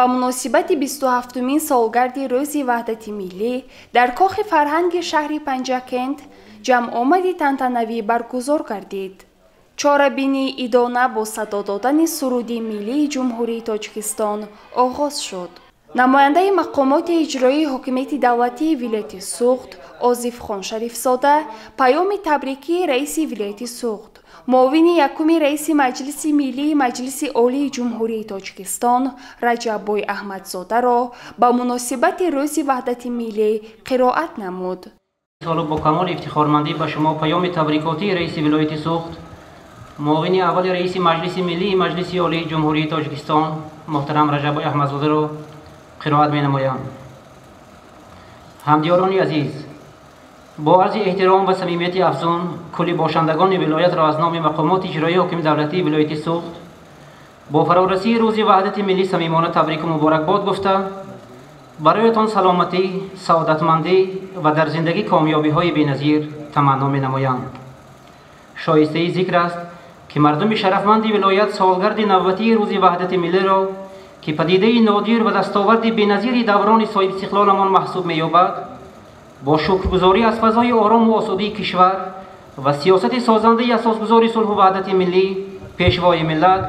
Ба муносибати 27-умин солгарди Рӯзи Ваҳдати Миллӣ дар Кохи фарҳанги шаҳри Панҷакент ҷамъомади тантанавӣ баргузор гардид. Чорабинии идона бо садо додани суруди миллии Ҷумҳурии Тоҷикистон оғоз шуд. Намояндаи мақомоти иҷроии ҳокимияти давлатии вилояти Суғд Озифхон Шарифзода паёми табрикии раиси вилояти Суғд, муовини якуми раиси Маҷлиси Миллии Маҷлиси Олии Ҷумҳурии Тоҷикистон Раҷаббой Аҳмадзодаро ба муносибати Рӯзи Ваҳдати Миллӣ қироат намуд. Солу бо камоли ифтихормандӣ ба шумо паёми табрикотии раиси вилояти Суғд, муовини аввали раиси Маҷлиси Миллии Маҷлиси Олии Ҷумҳурии Тоҷикистон муҳтарам Раҷаббой Аҳмадзодаро қироат менамоям. Ҳамдиёрони азиз, бо арзи эҳтиром ва самимияти афзун кулли бошандагони вилоятро аз номи мақомоти иҷроии ҳокими давлатии вилояти Суғд бо фарорасии Рӯзи Ваҳдати Миллӣ самимона табрику муборакбод гуфта, бароятон саломатӣ, саодатмандӣ ва дар зиндагӣ комёбиҳои беназир таманно менамоям. Шоистаи зикр аст, ки мардуми шарафманди вилоят солгарди навбатии Рӯзи Ваҳдати Миллиро, ки падидаи нодир ва дастоварди беназири даврони соҳибистиқлоламон маҳсуб меёбад, бо шукргузорӣ аз фазои орому осудии кишвар ва сиёсати созандаи асосгузори сулҳу ваҳдати миллӣ, Пешвои миллат,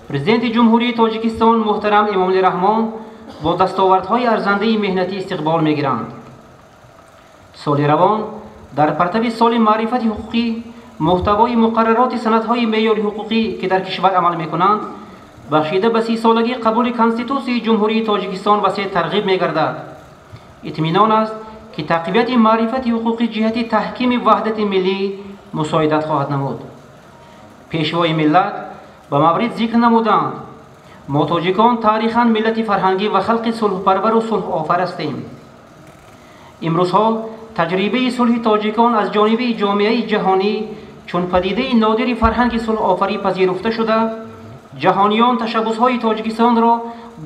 Президенти Ҷумҳурии Тоҷикистон муҳтарам Эмомалӣ Раҳмон бо дастовардҳои арзандаи меҳнатӣ истиқбол мегиранд. Соли равон дар партави соли маърифати ҳуқуқӣ муҳтавои муқаррароти санадҳои меъёри ҳуқуқӣ, ки дар кишвар амал мекунанд, бахшида ба 30-солагии қабули Конститутсияи Ҷумҳурии Тоҷикистон васеъ тарғиб мегардад. Итминон аст, ки тақвияти маърифати ҳуқуқӣ ҷиҳати таҳкими ваҳдати миллӣ мусоидат хоҳад намуд. Пешвои миллат ба маврид зикр намуданд: мо тоҷикон таърихан миллати фарҳангӣ ва халқи сулҳпарвару сулҳофар ҳастем. Имрӯзҳо таҷрибаи сулҳи тоҷикон аз ҷониби ҷомеаи ҷаҳонӣ чун падидаи нодири фарҳанги сулҳофарӣ пазируфта шуда, ҷаҳониён ташаббусҳои Тоҷикистонро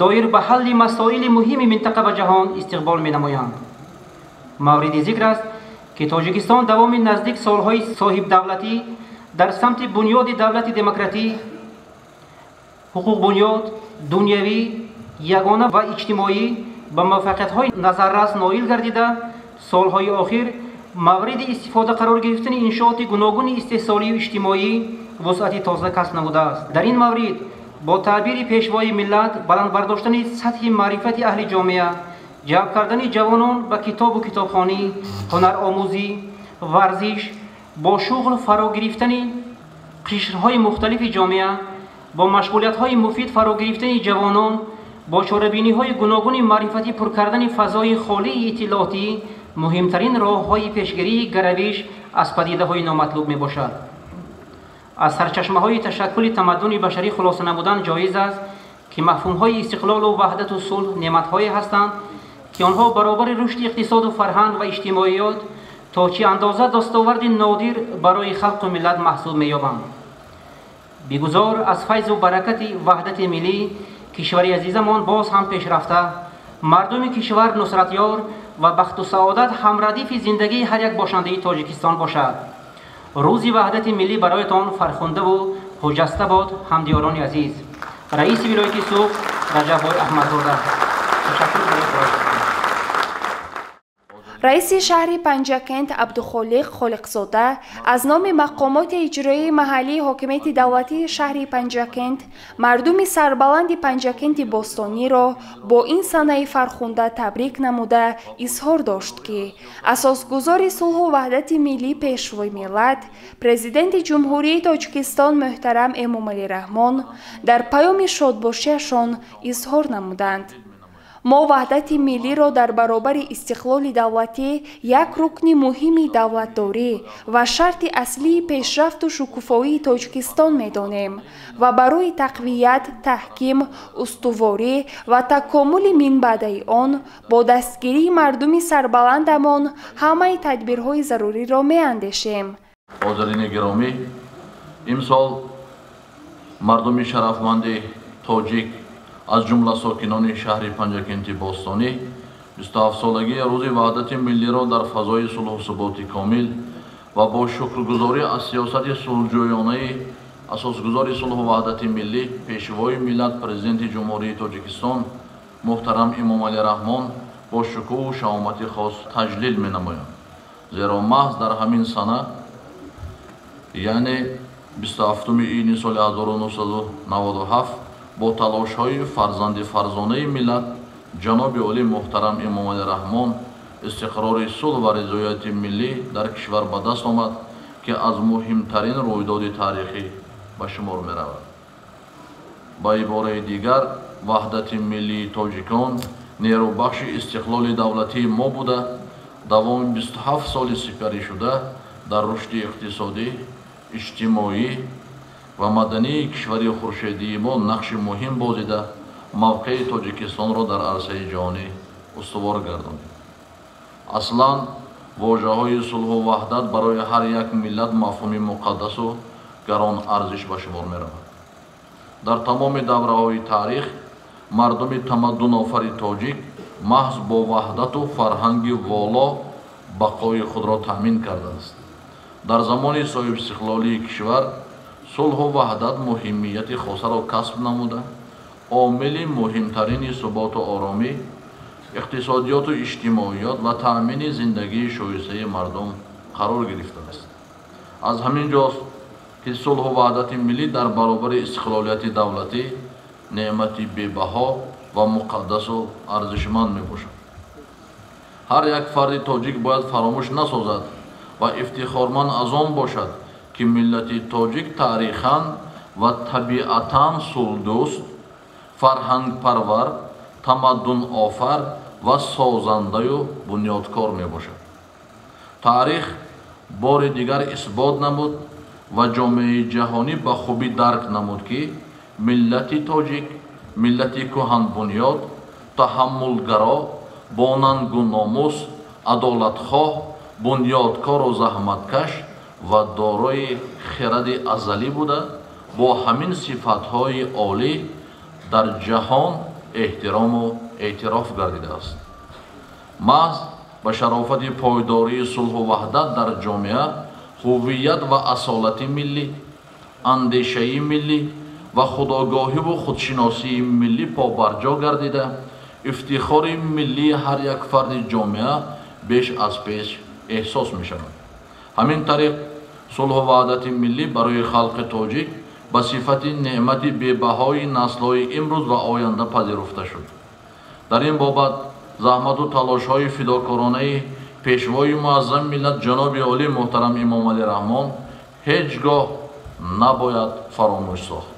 доир ба ҳалли масоили муҳими минтақа ва ҷаҳон истиқбол менамоянд. Мавриди зикр аст, ки Тоҷикистон давоми наздик солҳои соҳибдавлатӣ дар самти бунёди давлати демократӣ, ҳуқуқбунёд, дунявӣ, ягона ва иҷтимоӣ ба муваффақиятҳои назаррас ноил гардида, солҳои охир мавриди истифода қарор гирифтани иншооти гуногуни истеҳсолию иҷтимоӣ вусъати тоза касб намудааст. Дар ин маврид бо таъбири Пешвои миллат баланд бардоштани сатҳи маърифати аҳли ҷомеа, ҷалб кардани ҷавонон ба китобу китобхонӣ, ҳунаромӯзӣ, варзиш, бо шуғл фаро гирифтани қишрҳои мухталифи ҷомеа, бо машғулиятҳои муфид фаро гирифтани ҷавонон, бо чорабиниҳои гуногуни маърифатӣ пур кардани фазои холии иттилоотӣ муҳимтарин роҳҳои пешгирии гаравиш аз падидаҳои номатлуб мебошад. Аз сарчашмаҳои ташаккули тамаддуни башарӣ хулоса намудан ҷоиз аст, ки мафҳумҳои истиқлолу ваҳдату сулҳ неъматҳое ҳастанд, ки онҳо баробари рушди иқтисоду фарҳанг ва иҷтимоиёт то чӣ андоза дастоварди нодир барои халқу миллат маҳсуб меёбанд. Бигузор аз файзу баракати ваҳдати миллӣ кишвари азизамон боз ҳам пешрафта, мардуми кишвар нусратёр ва бахту саодат ҳамрадифи зиндагии ҳар як бошандаи Тоҷикистон бошад. Рӯзи Ваҳдати Миллӣ бароятон фархундаву ҳуҷаста бод, ҳамдиёрони азиз. Раиси вилояти Суғд Раҷаббой Аҳмадзода. Ташаккур барои таваҷҷӯҳ. Раиси шаҳри Панҷакент Абдухолиқ Холиқзода аз номи мақомоти иҷроии маҳаллии ҳокимияти давлатии шаҳри Панҷакент мардуми сарбаланди Панҷакенти бостониро бо ин санаи фархунда табрик намуда изҳор дошт, ки асосгузори сулҳу ваҳдати миллӣ, Пешвои миллат, Президенти Ҷумҳурии Тоҷикистон муҳтарам Эмомалӣ Раҳмон дар паёми шодбошиашон изҳор намуданд: мо ваҳдати миллиро дар баробари истиқлоли давлатӣ як рукни муҳими давлатдорӣ ва шарти аслии пешрафту шукуфоии Тоҷикистон медонем ва барои тақвият, таҳким, устуворӣ ва такомули минбаъдаи он бо дастгирии мардуми сарбаландамон ҳамаи тадбирҳои заруриро меандешем. Ҳозирини гиромӣ, имсол мардуми шарафманди тоҷик, аз ҷумла сокинони шаҳри Панҷакенти бостонӣ, 27-солагии Рӯзи Ваҳдати Миллиро дар фазои сулҳу суботи комил ва бо шукргузорӣ аз сиёсати сулҳҷӯёнаи асосгузори сулҳу ваҳдати миллӣ, Пешвои миллат, Президенти Ҷумҳурии Тоҷикистон муҳтарам Эмомалӣ Раҳмон бо шукӯҳу шаҳомати хос таҷлил менамоям. Зеро маҳз дар ҳамин сана, яъне 27 июни соли 1997 бо талошҳои фарзанди фарзонаи миллат ҷаноби олӣ муҳтарам Эмомалӣ Раҳмон истиқрори сулҳ ва ризояти миллӣ дар кишвар ба даст омад, ки аз муҳимтарин рӯйдоди таърихӣ ба шумор меравад. Ба ибораи дигар, ваҳдати миллии тоҷикон нерӯбахши истиқлоли давлатии мо буда, давоми 27 соли сипаришуда дар рушди иқтисодӣ, иҷтимоӣ ва мадании кишвари хуршедии мо нақши муҳим бозида, мавқеи Тоҷикистонро дар арсаи ҷаҳонӣ устувор гардонид. Аслан вожаҳои сулҳу ваҳдат барои ҳар як миллат мафҳуми муқаддасу гарон арзиш ба шумор меравад. Дар тамоми давраҳои таърих мардуми тамаддунофари тоҷик маҳз бо ваҳдату фарҳанги воло бақои худро таъмин кардааст. Дар замони соҳибистиқлолии кишвар сулҳу ваҳдат муҳимияти хосаро касб намуда, омили муҳимтарини суботу оромӣ, иқтисодиёту иҷтимоиёт ва таъмини зиндагии шоистаи мардум қарор гирифтааст. Аз ҳамин ҷост, ки сулҳу ваҳдати миллӣ дар баробари истиқлолияти давлатӣ неъмати бебаҳо ва муқаддасу арзишманд мебошад. Ҳар як фарди тоҷик бояд фаромӯш насозад ва ифтихорманд аз он бошад, ки миллати тоҷик таърихан ва табиатан сулҳдӯст, фарҳангпарвар, тамаддунофар ва созандаю бунёдкор мебошад. Таърих бори дигар исбот намуд ва ҷомеаи ҷаҳонӣ ба хубӣ дарк намуд, ки миллати тоҷик миллати кӯҳанбунёд, таҳаммулгаро, бо нангу номус, адолатхоҳ, бунёдкору заҳматкаш ва дорои хиради азалӣ буда, бо ҳамин сифатҳои олӣ дар ҷаҳон эҳтирому эътироф гардидааст. Маҳз ба шарофати пойдории сулҳу ваҳдат дар ҷомеа ҳувият ва асолати миллӣ, андешаи миллӣ ва худогоҳиву худшиносии миллӣ побарҷо гардида, ифтихори миллии ҳар як фарди ҷомеа беш аз пеш эҳсос мешавад. Ҳамин тариқ сулҳу ваҳдати миллӣ барои халқи тоҷик ба сифати неъмати бебаҳои наслҳои имрӯз ва оянда пазируфта шуд. Дар ин бобат заҳмату талошҳои фидокоронаи пешвои муаззами миллат ҷаноби олӣ муҳтарам Эмомалӣ Раҳмон ҳеҷ гоҳ набояд фаромӯш сохт,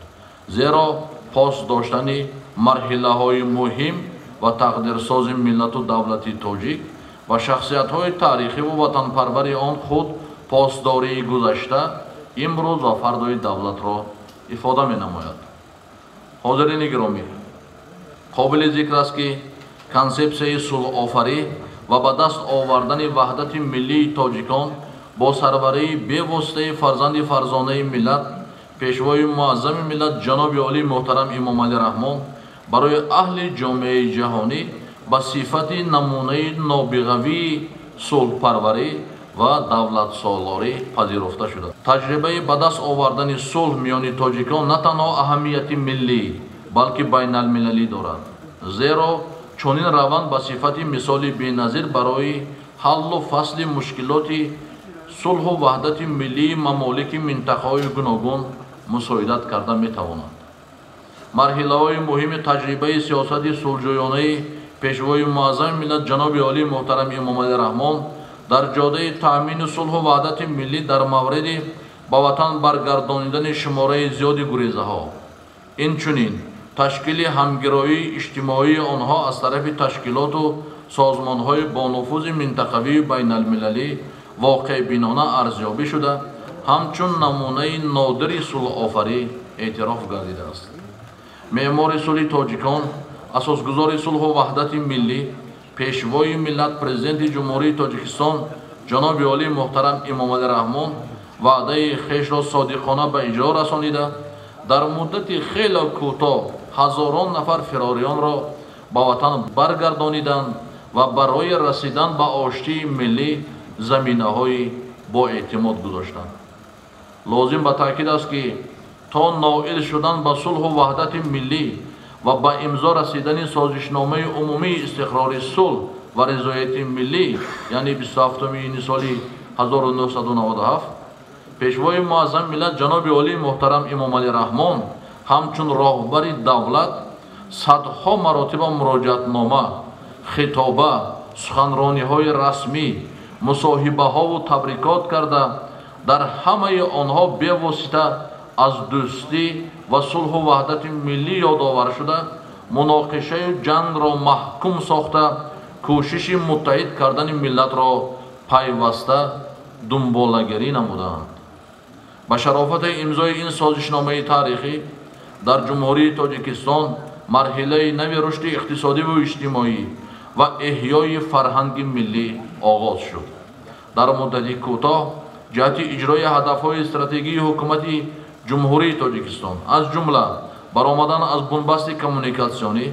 зеро пос доштани марҳилаҳои муҳим ва тақдирсози миллату давлати тоҷик ва шахсиятҳои таърихиву ватанпарвари он худ посдории гузашта, имрӯз ва фардои давлатро ифода менамояд. Ҳозирини гиромӣ, қобили зикр аст, ки консепсияи сулҳофарӣ ва ба даст овардани ваҳдати миллии тоҷикон бо сарварии бевоситаи фарзанди фарзонаи миллат, пешвои муаззами миллат ҷаноби олӣ муҳтарам Эмомалӣ Раҳмон барои аҳли ҷомеаи ҷаҳонӣ ба сифати намунаи нобиғавии сулҳпарварӣ ва давлатсолорӣ пазируфта шуда. Таҷрибаи ба даст овардани сулҳ миёни тоҷикон на танҳо аҳамияти миллӣ, балки байналмилалӣ дорад, зеро чунин раванд ба сифати мисоли беназир барои ҳаллу фасли мушкилоти сулҳу ваҳдати миллии мамолики минтақаҳои гуногун мусоидат карда метавонад. Марҳилаҳои муҳими таҷрибаи сиёсати сулҳҷӯёнаи пешвои муаззами миллат ҷаноби олӣ муҳтарам Эмомалӣ Раҳмон дар ҷодаи таъмини сулҳу ваҳдати миллӣ дар мавриди ба ватан баргардонидани шумораи зиёди гурезаҳо, инчунин ташкили ҳамгироии иҷтимоии онҳо аз тарафи ташкилоту созмонҳои бонуфузи минтақавию байналмилалӣ воқеъбинона арзёбӣ шуда, ҳамчун намунаи нодири сулҳофарӣ эътироф гардидааст. Меъмори сулҳи тоҷикон, асосгузори сулҳу ваҳдати миллӣ, пешвои миллат, президенти Ҷумҳурии Тоҷикистон ҷаноби олӣ муҳтарам Эмомалӣ Раҳмон ваъдаи хешро содиқона ба иҷро расонида, дар муддати хеле кӯтоҳ ҳазорон нафар фирориёнро ба ватан баргардониданд ва барои расидан ба оштии миллӣ заминаҳои боэътимод гузоштанд. Лозим ба таъкид аст, ки то ноил шудан ба сулҳу ваҳдати миллӣ ва ба имзо расидани созишномаи умумии истиқрори сулҳ ва ризояти миллӣ, яъне 27 июни соли 1997, Пешвои муаззами миллат ҷаноби олии муҳтарам Эмомалӣ Раҳмон ҳамчун роҳбари давлат садҳо маротиба муроҷиатнома, хитоба, суханрониҳои расмӣ, мусоҳибаҳову табрикот карда, дар ҳамаи онҳо бевосита аз дӯстӣ ва сулҳу ваҳдати миллӣ ёдовар шуда, муноқишаю ҷангро маҳкум сохта, кӯшиши муттаҳид кардани миллатро пайваста дунболагирӣ намуданд. Ба шарофати имзои ин созишномаи таърихӣ дар Ҷумҳурии Тоҷикистон марҳилаи нави рушди иқтисодиву иҷтимоӣ ва эҳёи фарҳанги миллӣ оғоз шуд. Дар муддати кӯтоҳ ҷиҳати иҷрои ҳадафҳои стратегии ҳукумати Ҷумҳурии Тоҷикистон, аз ҷумла баромадан аз бунбасти коммуникатсионӣ,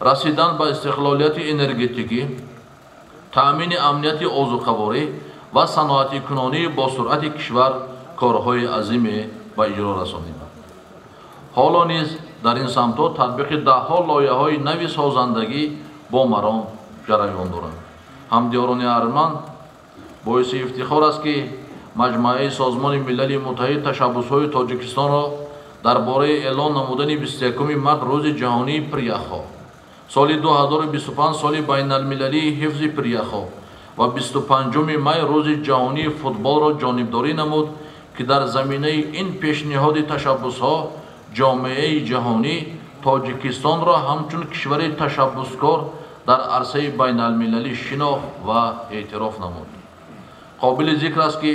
расидан ба истиқлолияти энергетикӣ, таъмини амнияти озуқаворӣ ва саноатикунонии босуръати кишвар корҳои азиме ба иҷро расониданд. Ҳоло низ дар ин самтҳо татбиқи даҳҳо лоиҳаҳои нави созандагӣ бо маром ҷараён доранд. Ҳамдиёрони арманд, боиси ифтихор аст, ки Маҷмӯаи Созмони Милали Муттаҳид ташаббусҳои Тоҷикистонро дар бораи эълон намудани 21 март рӯзи ҷаҳонии пиряхҳо, соли 2025 соли байналмилалии ҳифзи пиряхҳо ва 25 май рӯзи ҷаҳонии футболро ҷонибдорӣ намуд, ки дар заминаи ин пешниҳоди ташаббусҳо ҷомеаи ҷаҳонӣ Тоҷикистонро ҳамчун кишвари ташаббускор дар арсаи байналмилалӣ шинохт ва эътироф намуд. Қобили зикр аст, ки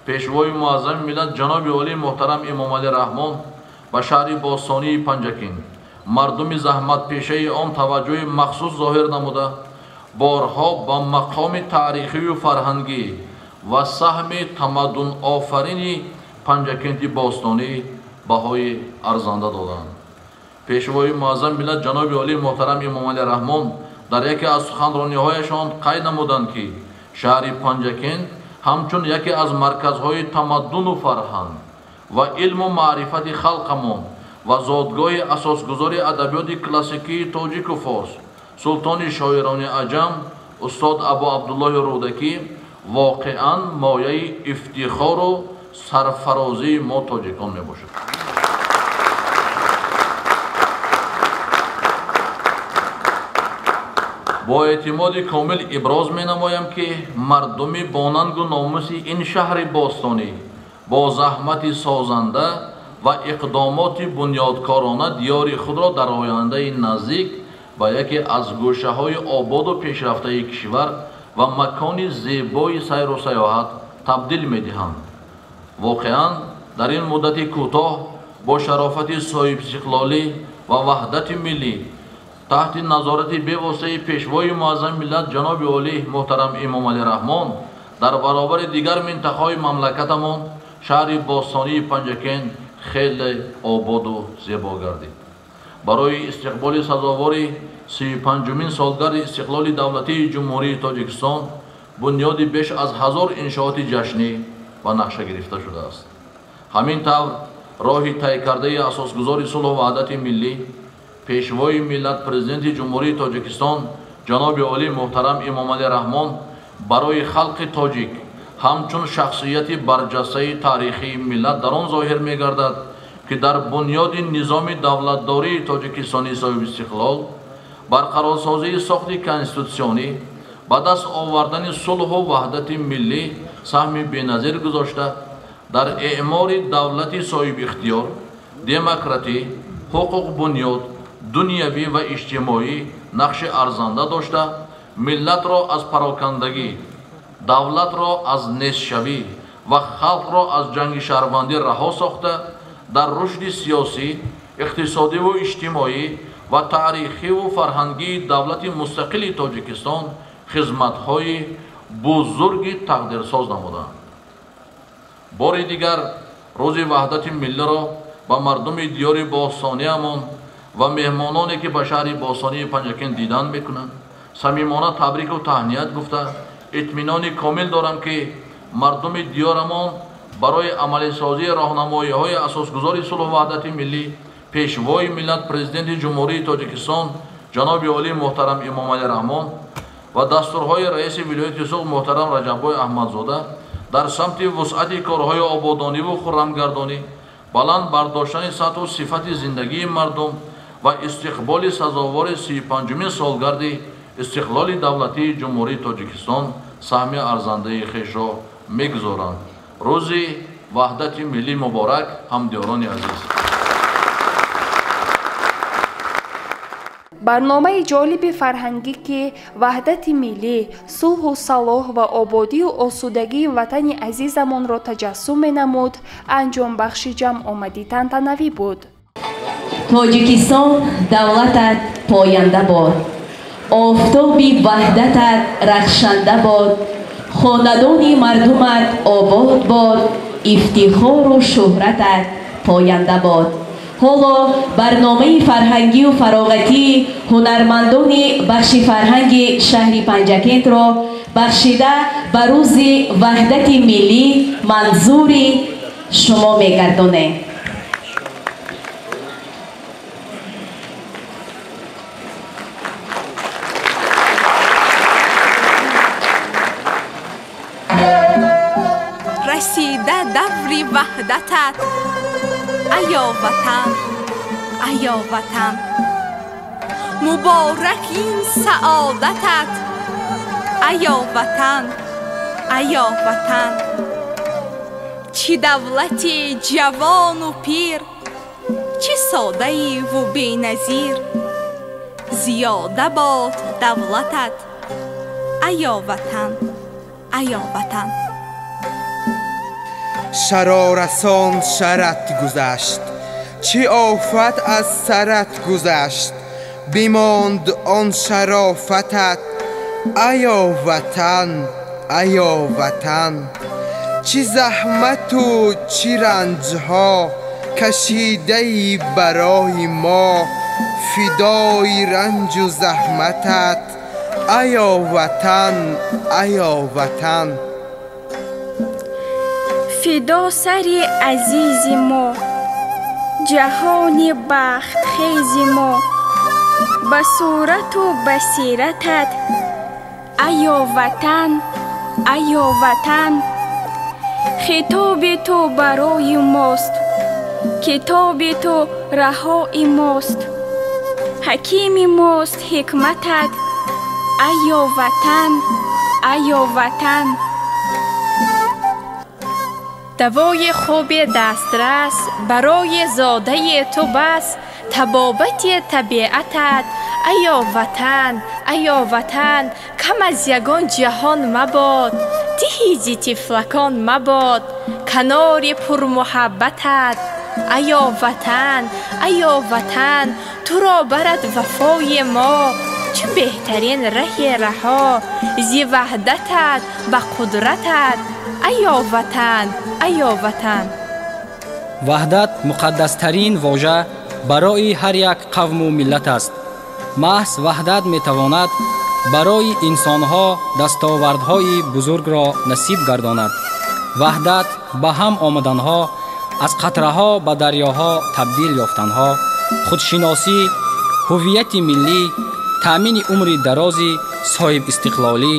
Пешвои муаззами миллат ҷаноби олии муҳтарам Эмомалӣ Раҳмон ба шаҳри бостонии Панҷакент, мардуми заҳматпешаи он таваҷҷӯҳи махсус зоҳир намуда, борҳо ба мақоми таърихию фарҳангӣ ва саҳми тамаддунофарини Панҷакенти бостонӣ баҳои арзанда доданд. Пешвои муаззами миллат ҷаноби олии муҳтарам Эмомалӣ Раҳмон дар яке аз суханрониҳояшон қайд намуданд, ки шаҳри Панҷакент ҳамчун яке аз марказҳои тамаддуну фарҳанг ва илму маърифати халқамон ва зодгоҳи асосгузори адабиёти классикии тоҷику форс, султони шоирони аҷам устод Абу Абдуллоҳи Рӯдакӣ воқеан мояи ифтихору сарфарозии мо тоҷикон мебошад. Бо эътимоди комил иброз менамоям, ки мардуми бонангу номуси ин шаҳри бостонӣ бо заҳмати созанда ва иқдомоти бунёдкорона диёри худро дар ояндаи наздик ба яке аз гӯшаҳои ободу пешрафтаи кишвар ва макони зебои сайру сайёҳат табдил медиҳанд. Воқеан, дар ин муддати кӯтоҳ бо шарофати соҳибистиқлолӣ ва ваҳдати миллӣ таҳти назорати бевоситаи Пешвои муаззами миллат ҷаноби олӣ муҳтарам Эмомалӣ Раҳмон дар баробари дигар минтақаҳои мамлакатамон шаҳри бостонии Панҷакент хеле ободу зебо гардид. Барои истиқболи сазовори 35-умин солгарди истиқлоли давлатии Ҷумҳурии Тоҷикистон бунёди беш аз 1000 иншооти ҷашнӣ ба нақша гирифта шудааст. Ҳамин тавр роҳи тай кардаи асосгузори сулҳу ваҳдати миллӣ, Пешвои миллат, Президенти Ҷумҳурии Тоҷикистон ҷаноби олии муҳтарам Эмомалӣ Раҳмон барои халқи тоҷик ҳамчун шахсияти барҷастаи таърихии миллат дар он зоҳир мегардад, ки дар бунёди низоми давлатдории Тоҷикистони соҳибистиқлол, барқарорсозии сохти конститутсионӣ, ба даст овардани сулҳу ваҳдати миллӣ саҳми беназир гузошта, дар эъмори давлати соҳибихтиёр, демократӣ, ҳуқуқбунёд, дунявӣ ва иҷтимоӣ нақши арзанда дошта, миллатро аз парокандагӣ, давлатро аз нестшавӣ ва халқро аз ҷанги шаҳрвандӣ раҳо сохта, дар рушди сиёсӣ, иқтисодиву иҷтимоӣ ва таърихиву фарҳангии давлати мустақили Тоҷикистон хизматҳои бузурги тақдирсоз намуданд. Бори дигар рӯзи ваҳдати миллиро ба мардуми диёри бостониамон ва меҳмононе, ки ба шаҳри бостонии Панҷакент дидан мекунанд, самимона табрику таҳният гуфта, итминони комил дорам, ки мардуми диёрамон барои амалисозии роҳнамоиҳои асосгузори сулҳу ваҳдати миллӣ, Пешвои миллат, Президенти Ҷумҳурии Тоҷикистон ҷаноби олӣ муҳтарам Эмомалӣ Раҳмон ва дастурҳои раиси вилояти Суғд муҳтарам Раҷаббой Аҳмадзода дар самти вусъати корҳои ободониву хуррамгардонӣ, баланд бардоштани сатҳу сифати зиндагии мардум ва истиқболи сазовори 35-умин солгарди истиқлоли давлатии Ҷумҳурии Тоҷикистон саҳми арзандаи хешро мегузоранд. Рӯзи Ваҳдати миллӣ муборак, ҳамдиёрони азиз! Барномаи ҷолиби фарҳангӣ, ки ваҳдати миллӣ, сулҳу салоҳ ва ободию осудагии ватани азизамонро таҷассум менамуд, анҷомбахши ҷамъомади тантанавӣ буд. Тоҷикистон давлатат поянда бод, офтоби ваҳдатат рахшанда бод, хонадони мардумат обод бод, ифтихору шӯҳратат поянда бод. Ҳоло барномаи фарҳангию фароғатии ҳунармандони бахши фарҳанги шаҳри Панҷакентро бахшида ба рӯзи ваҳдати миллӣ манзури шумо мегардонем. Расида даври ваҳдатат, айё ватан, айё ватан, муборак ин саодатат, айё ватан, айё ватан. Чӣ давлати ҷавону пир, чӣ содаиву беназир, зиёда бод давлатат, айё ватан, айё ватан. Шарорасон шарат гузашт, чӣ офат аз сарат гузашт, бимонд он шарофатат, айё ватан, айё ватан. Чӣ заҳмату чӣ ранҷҳо кашидаи барои мо, фидои ранҷу заҳматат, айё ватан, айё ватан. Фидо сари азизи мо, ҷаҳони бахтхези мо, ба сурату басиратат, айё ватан, айё ватан. Хитоби ту барои мост, китоби ту раҳои мост, ҳакими мост ҳикматат, айё ватан, айё ватан. Давои хуби дастрас барои зодаи ту бас, табобати табиатат, айё ватан, айё ватан. Кам аз ягон ҷаҳон мабод, диҳи зи тифлакон мабод, канори пурмуҳаббатат, айё ватан, айё ватан. Туро барад вафои мо, чун беҳтарин раҳи раҳо, зи ваҳдатат ба қудратат, айё ватан, айё ватан. Ваҳдат муқаддастарин вожа барои ҳар як қавму миллат аст. Маҳз ваҳдат метавонад барои инсонҳо дастовардҳои бузургро насиб гардонад. Ваҳдат ба ҳам омаданҳо, аз қатраҳо ба дарёҳо табдил ёфтанҳо, худшиносӣ, ҳуввияти миллӣ, таъмини умри дарози соҳибистиқлолӣ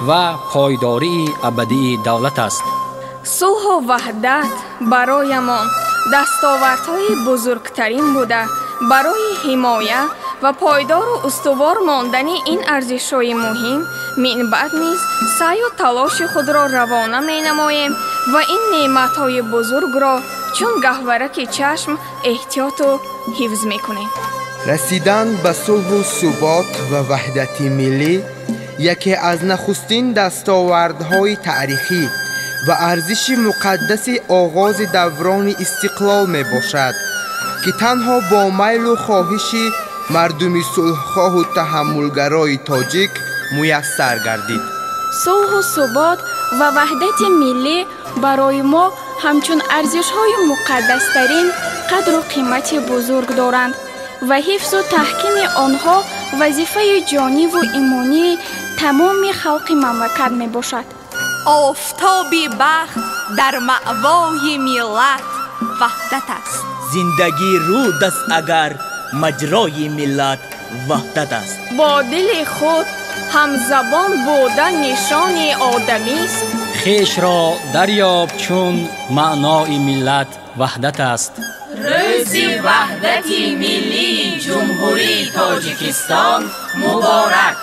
ва пойдории абадии давлат аст. Сулҳу ваҳдат бароямон дастовардҳои бузургтарин буда, барои ҳимоя ва пойдору устувор мондани ин арзишҳои муҳим минбаъд низ саъю талоши худро равона менамоем ва ин неъматҳои бузургро чун гаҳвараки чашм эҳтиёту ҳифз мекунем. Расидан ба сулҳу субот ва ваҳдати миллӣ яке аз нахустин дастовардҳои таърихӣ ва арзиши муқаддаси оғози даврони истиқлол мебошад, ки танҳо бо майлу хоҳиши мардуми сулҳхоҳу таҳаммулгарои тоҷик муяссар гардид. Сулҳу субот ва ваҳдати миллӣ барои мо ҳамчун арзишҳои муқаддастарин қадру қимати бузург доранд ва ҳифзу таҳкими онҳо вазифаи ҷониву имонии тамоми халқи мамлакат мебошад. Офтоби бахт дар маъвои миллат ваҳдат аст. Зиндагӣ руд аст агар маҷрои миллат ваҳдат аст. Бо дили худ ҳамзабон будан нишони одамист. Хешро дарёб, чун маънои миллат ваҳдат аст. Рӯзи Ваҳдати Миллии Ҷумҳурии Тоҷикистон муборак!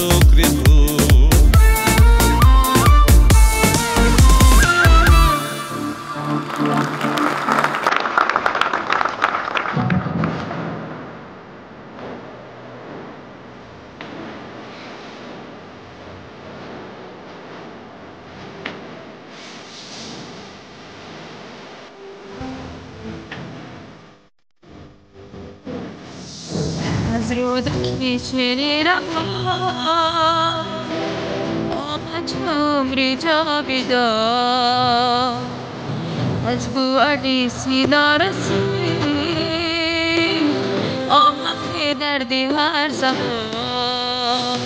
шукри ту. از رودکی شیرینم آمد عمری جاویدان، از بو علی سینا رسید آمد دردی هر زمان،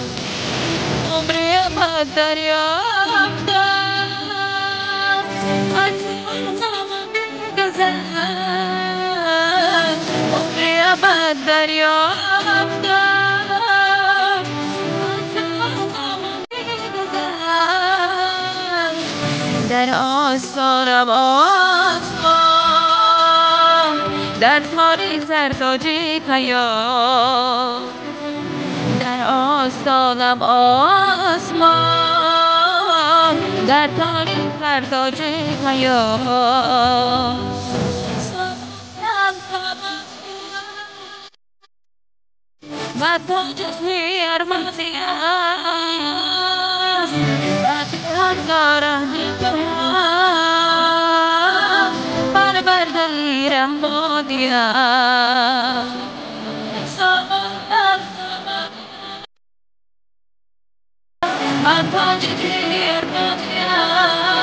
عمری آمد دریافتم از گذشت، عمری آمد دریافتم در آستانم آسمان، در تاریخ سرتاجی پیام، در آستانم آسمان، در تاریخ سرتاجی پیام. و تاج ارمانی است پرورده رحمانی است. تاج ارمانی است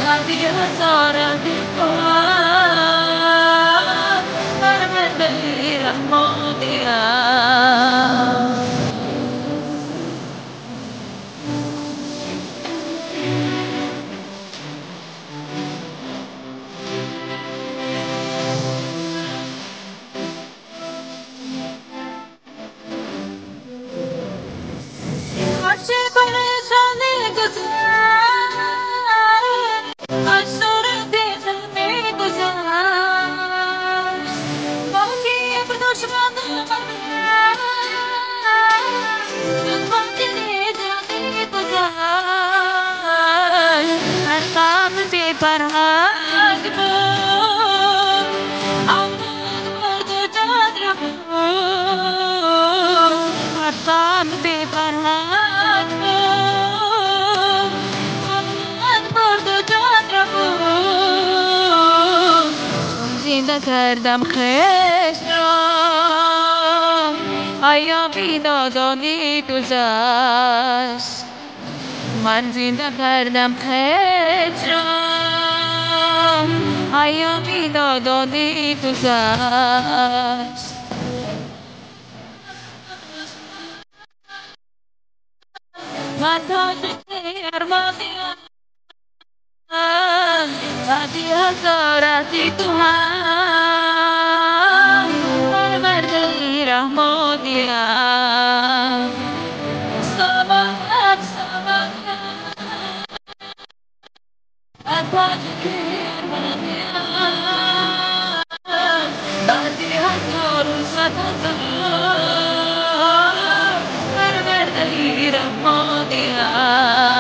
وقتی هزاران پرورده رحمانی است. کردم خویش را آیا بیدادانی گذشت، من زنده کردم خویش را آیا بیدادانی گذشت. من تاج ارمانی وقتی هزارتی تو هم پرورده رحمانی هم. سامت سامت تاج ارمانی هم وقتی هزار و صد هزار پرورده رحمانی هم.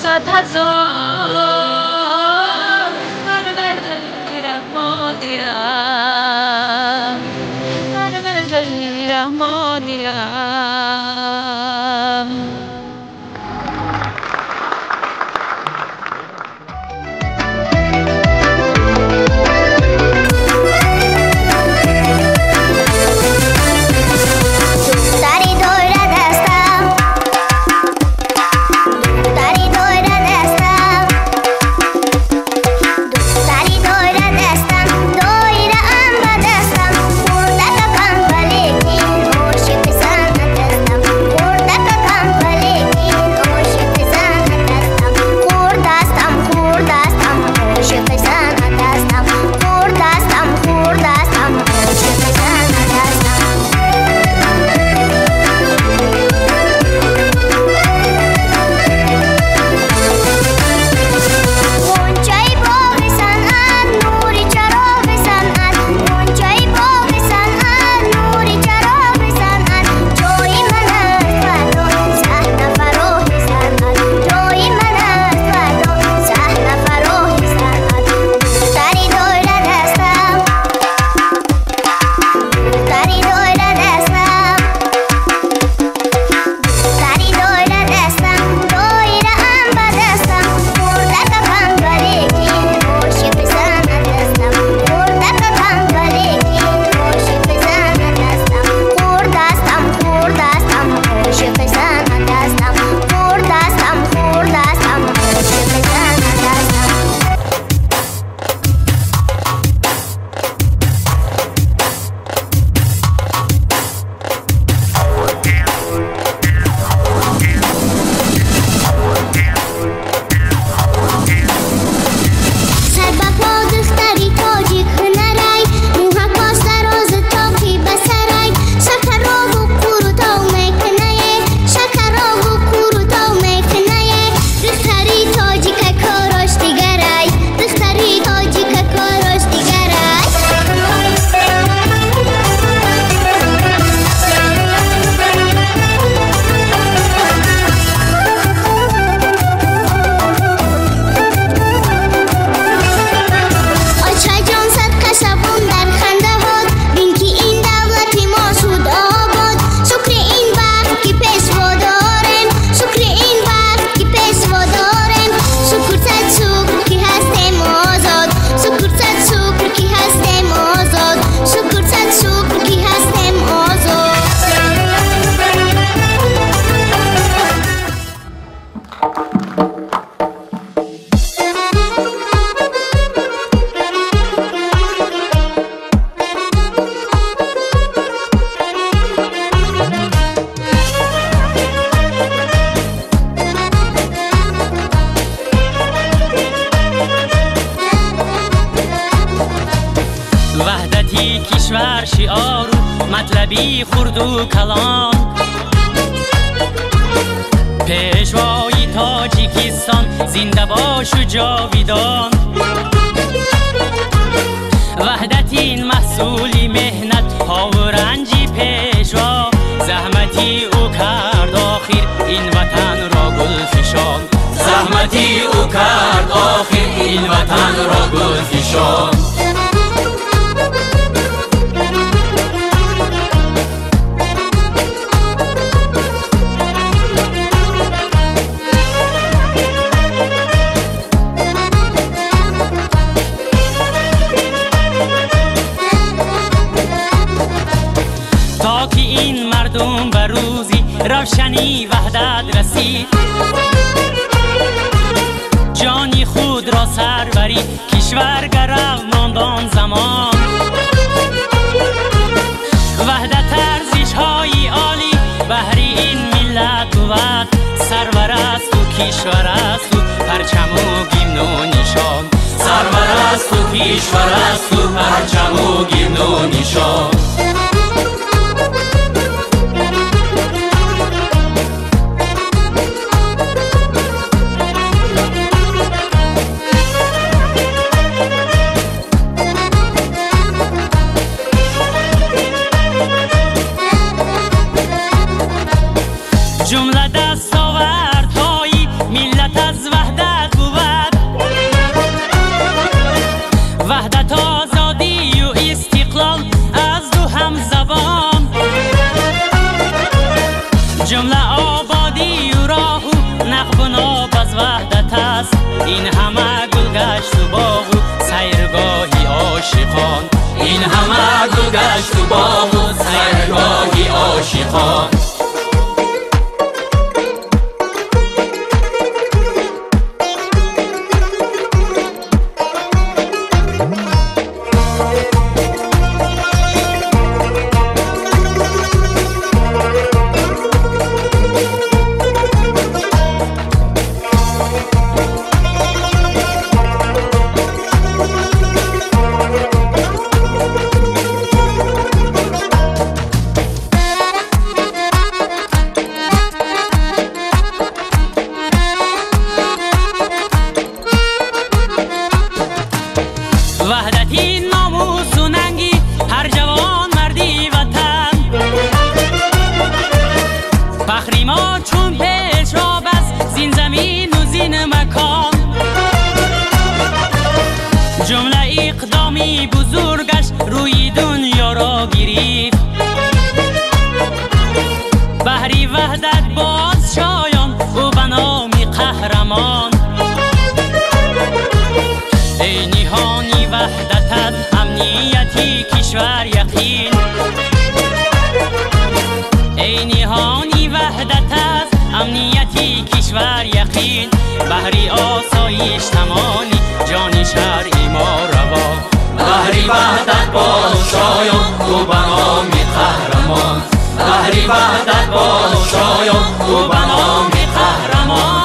صد هزار پرورده رحمانی هم، پرورده رحمانی هم. دختری دور دستم، баҳри хурду калон. Пешвои Тоҷикистон зинда бошу ҷовидон. Ваҳдат ин маҳсули меҳнатҳову ранҷи пешво. Заҳмати ӯ кард охир ин ватанро гулфишон. Заҳмати ӯ кард охир ин ватанро гулфишон. То ки ин мардум ба рӯзи равшани ваҳдат расид, ҷони худро сарвари кишвар гарав монд он замон. Ваҳдат арзишҳои олӣ баҳри ин миллат бувад, сарвар асту кишвар асту парчаму гимну нишон. Сарвар асту кишвар асту парчаму гимну нишон. Ҷумла дастовардҳои миллат аз ваҳдат бувад. Ваҳдат, озодию истиқлол аз ду ҳамзабон. Ҷумла ободию роҳу нақбу ноб аз ваҳдат аст. Ин ҳама гулгашту боғу сайргоҳи ошиқон. Ин ҳама гулгашту боғу сайргоҳи ошиқон. Ваҳдати номусу нанги ҳар ҷавон марди ватан. Фахри мо чун пешроб аст зин замину зин макон. Ҷумла иқдоми бузургаш рӯи дунёро гирифт. Баҳри ваҳдат боз шоён ӯ ба номи қаҳрамон. Эй ниҳони ваҳдатат амнияти кишвар яқин. Эй ниҳони ваҳдатат амнияти кишвар яқин. Баҳри осоиш тамони ҷони шаръи мо раво. Баҳри ваҳдат боз шоён ӯ ба номи қаҳрамон. Баҳри ваҳдат боз шоён ӯ ба номи қаҳрамон.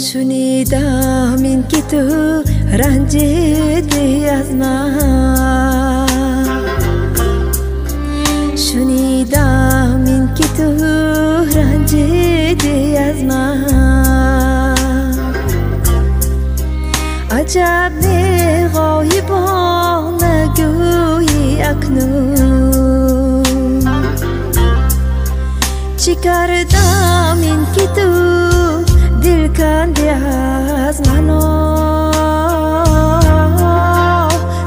Шунидам ин ки ту ранҷидӣ аз ман. Шунидам ин ки ту ранҷидӣ аз ман. Аҷаб неғоибона гӯӣ акнун. Чӣ кардам ин ки ту дил канди аз мано.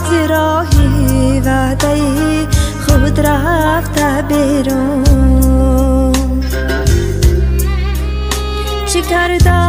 Зи роҳи ваъдаи худ рафта берун. Чӣ кардам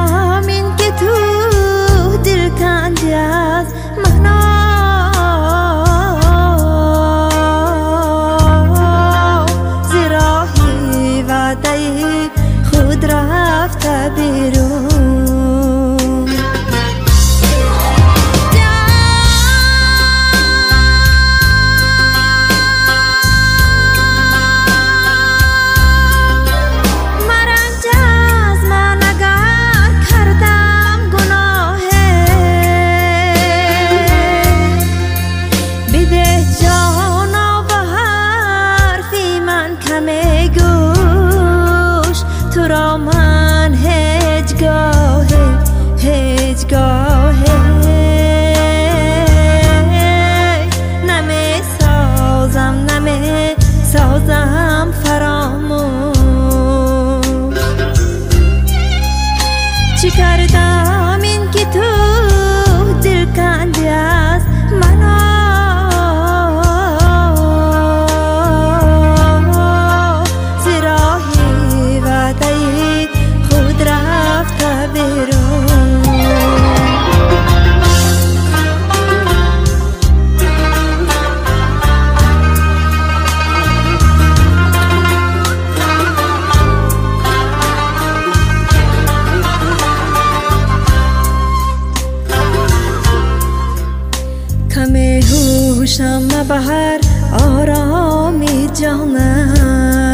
هوشم بهر آرامی جانم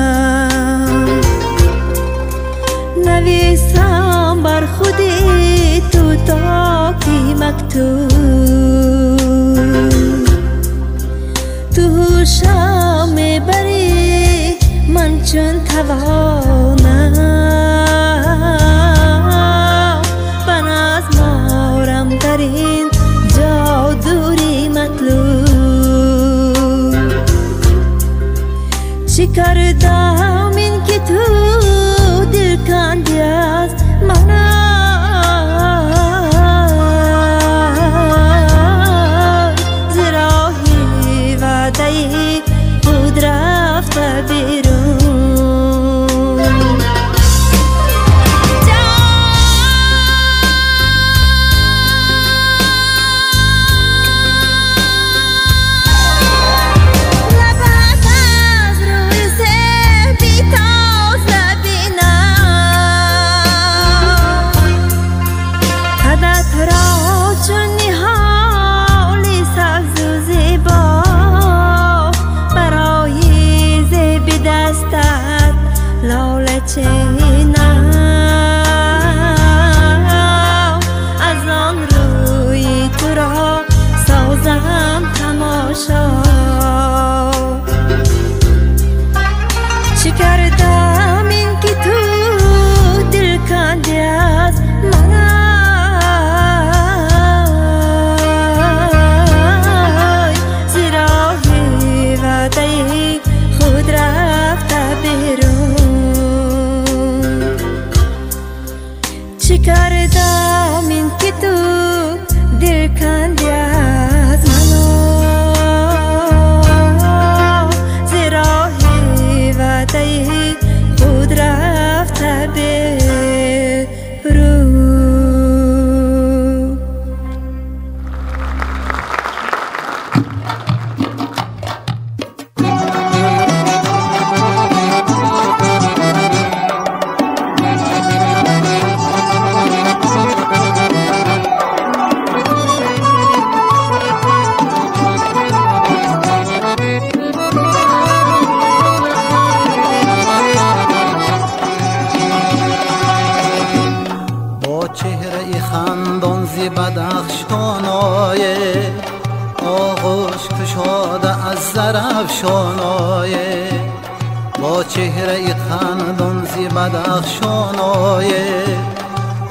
نویسم بر خودی تو تا کی مکتوب تو هوشم میبری من چون توانم من از مارم در این جا دوری مطلوب چی کردم این که تو دل کندی از من ز راهی وعده خود رفته بیرون لبت از روی زیبی تازه بینم قدت را چون نهال سبز و زیبا برای زیب دستت لاله چینم از آن روی تو را سازم تماشا چی کردم این که تو دل کندی از من ز راهی وعده خود رفته بیرون چی کردم این که تو دل کندی از من ز راهی وعده خود رفته بیرون. با چهره خندان ز بدخشان آیه آغوش کشاده از زرافشان آیه با چهره خندان ز بدخشان آیه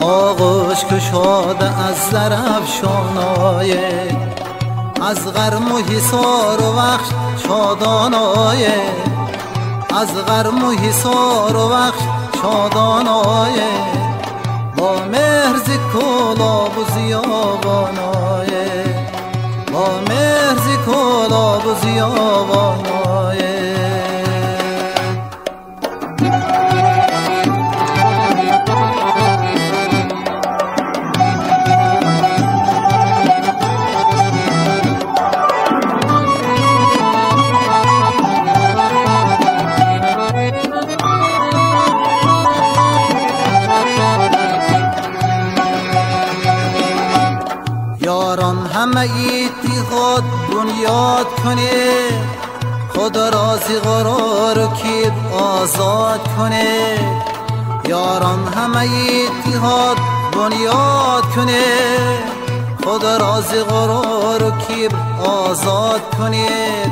آغوش کشاده از زرافشان آیه از غرم و حصار و وخش شادان آیه از غرم و حصار و وخش شادان آیه با مهر ز کولاب و زیابان آیه با مهر ز کولاب و زیابان آیه. یاران همه اتحاد بنیاد کنه خود را ز غرور و کبر آزاد کنه یاران همه اتحاد بنیاد کنه خود را ز غرور و کبر آزاد کنید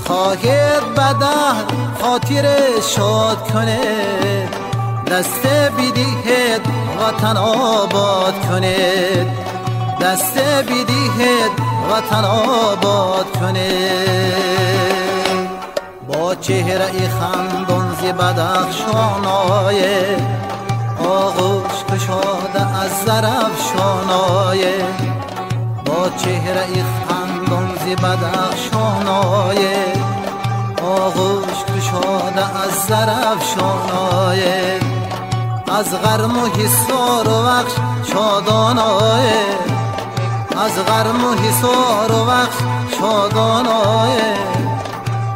خواهید به دهر خاطر شاد کنید دست بدهید وطن آباد کنید دست بدهید وطن آباد کنید با چهره خندان ز بدخشان آیه آغوش کشاده از زرافشان آیه با چهره خندان ز بدخشان آیه آغوش کشاده از زرافشان آیه از غرم و حصار و وخش شادان آیه از غرم و حصار و وخش شادان آیه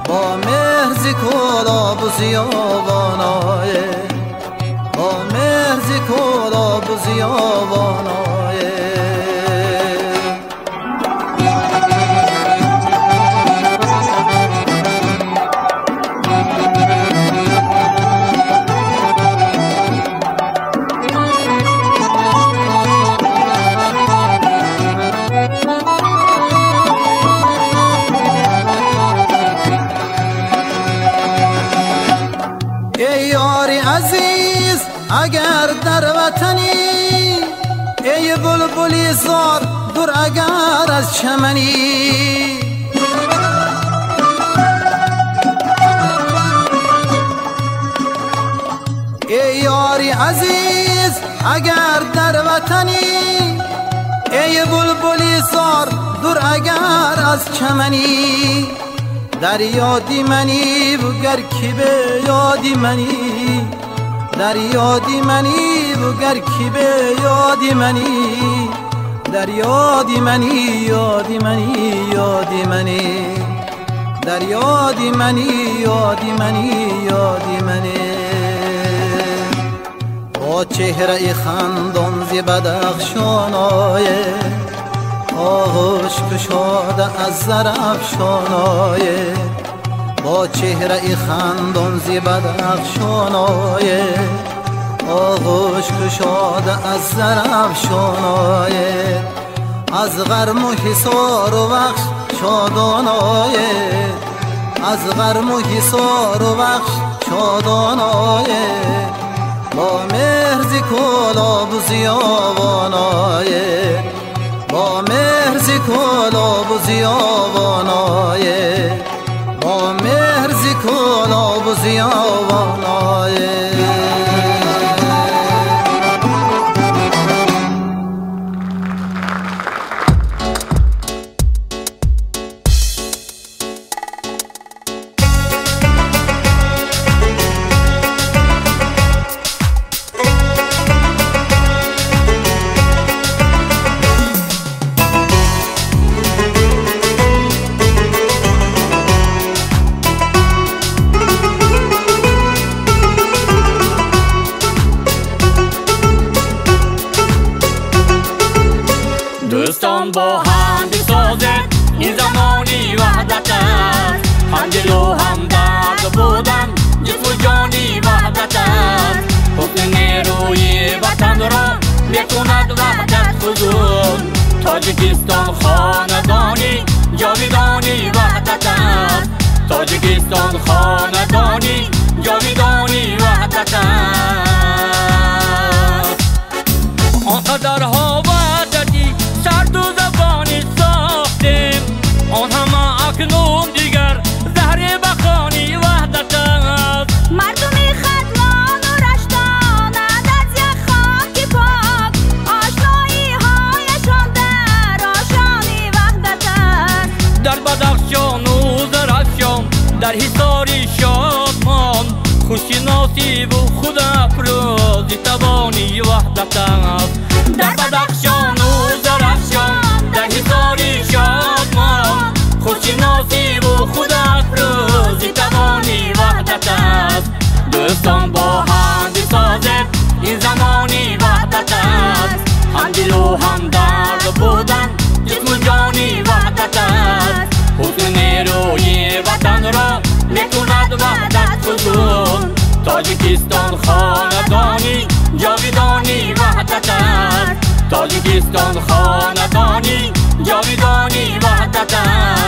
با مهر ز کولاب و زیابان آیه با مهر ز کولاب و زیابان آیه. اگر در وطنی ای بلبلی زار دور اگر از چمنی ای یاری عزیز اگر در وطنی ای بلبلی زار دور اگر از چمنی در یادی منی و گر کی به یادی منی در یادی منی و گر کی به یادی منی در یادی منی یادی منی یادی منی در یادی منی یادی منی یادی منی با چهره خندان ز بدخشان آیه آغوش کشاده از زرافشان آیه با چهره خندان ز بدخشان آیه آغوش کشاده از زرافشان آیه از غرم و حصار و وخش شادان آیه از غرم و حصار و وخش شادان آیه با مهر ز کلاب و زیاوان آیه با مهر ز کلاب و زیاوان آیه با مهر ز کلاب و زیاوان آیه. دوستان با هم بسازد این زمانی وحدت است، همدل و همدرد بودن جسم و جانی وحدت است. حسن نیروی وطن را میکند وحدت فزون. تاجیکستان خاندانی جاویدانی وحدت است. تاجیکستان خاندانی جاویدانی وحدت است. آنقدرها وحدتی سرد و زبانی ساختیم، آن همه اکنون دیگر زهر بخانی وحدت است. مردم ختلان و رشتانند از یک خاک پاک، آشنایی هایشان در آشانی وحدت است. در بدخشان و زرافشان در حصار شادمان، خوششناسی و خود افروزی توانی وحدت است. در بدخشان و زرافشان در حصار شادمان، خوششناسی و خود افروزی توانی وحدت است. دوستان با هم بسازد این زمانی وحدت است. همدل و همدرد بودن جسم و جانی وحدت است. حسن نیروی وطن را میکند وحدت فزون. تاجیکستان خاندانی جاویدانی وحدت است. تاجیکستان خاندانی جاویدانی وحدت است.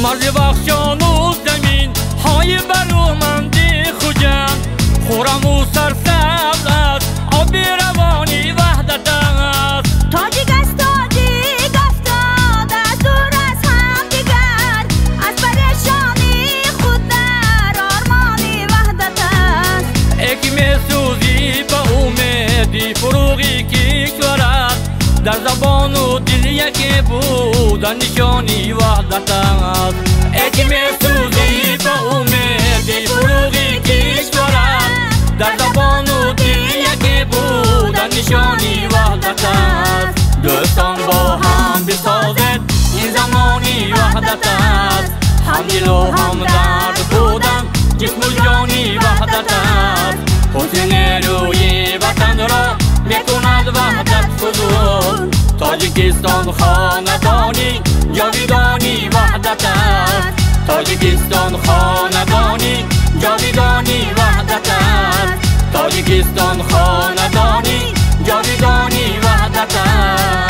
مرز بخشان و زمین های برومندی خوجند، خورم و سرسبز است آب روانی وحدت است. تاجیک از تاجیک افتاد از دور از همدیگر، از پریشانی خود در آرمانی وحدت است. ای که میسوزی به امیدی فروغی کشورت، در زبان و دل یکی بودن نشانی وحدت است. ای که میسوزی به امیدی فروغی کشورت، در زبان و دل یکی بودن نشانی وحدت است. دوستان با هم بسازد این زمانی وحدت است. همدل و همدرد بودن جسم و جانی وحدت است. حسن نیروی وطن را میکند وحدت فزون. تاجیکستان خاندانی جاویدانی وحدت ваҳдат аст. Тоҷикистон хонадони ҷовидони ваҳдат аст. Тоҷикистон хонадони ҷовидони ваҳдат аст.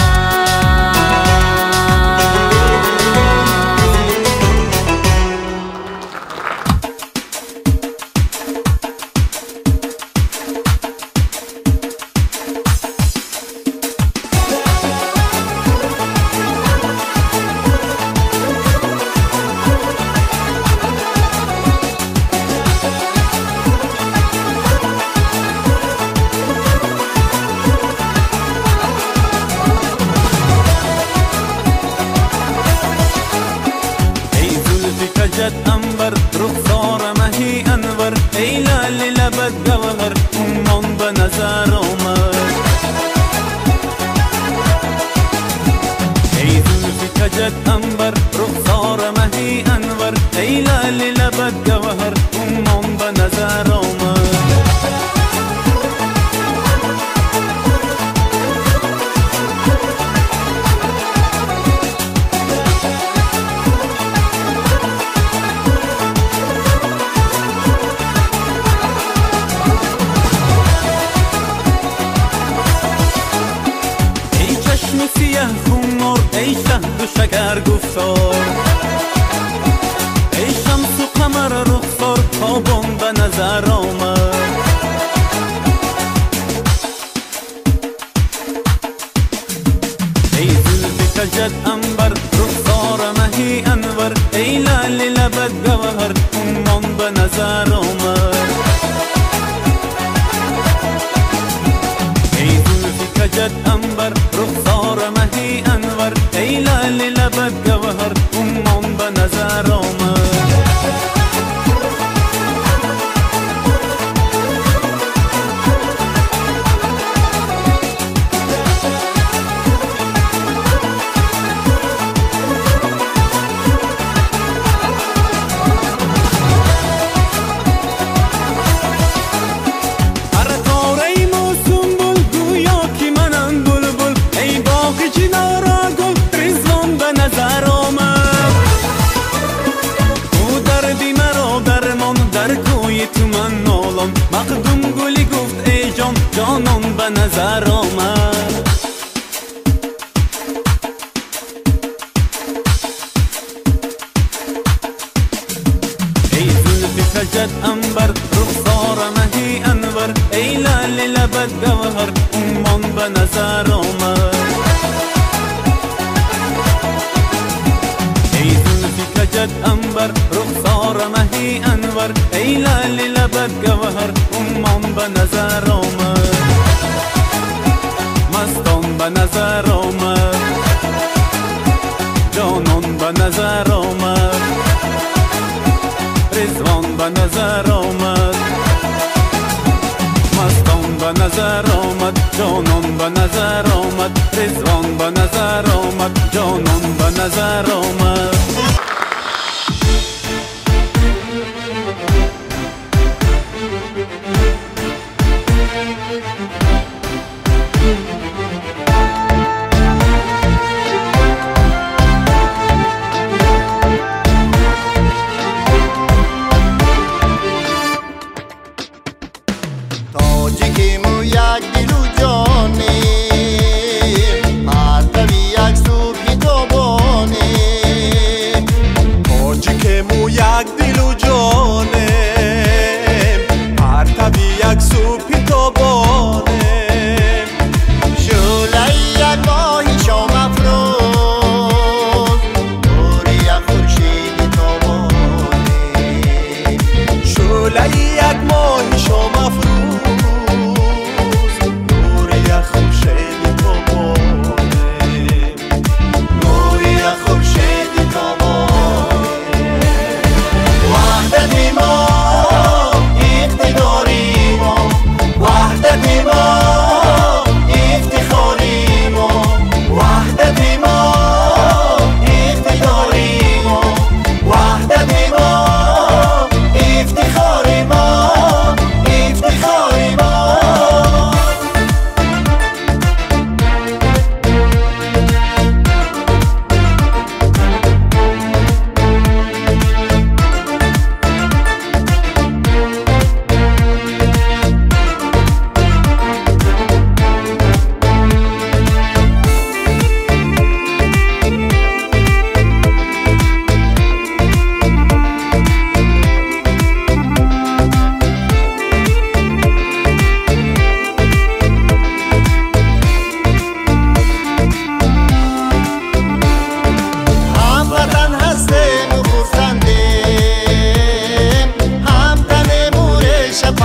Шӯлаи як моҳи шом афрӯз.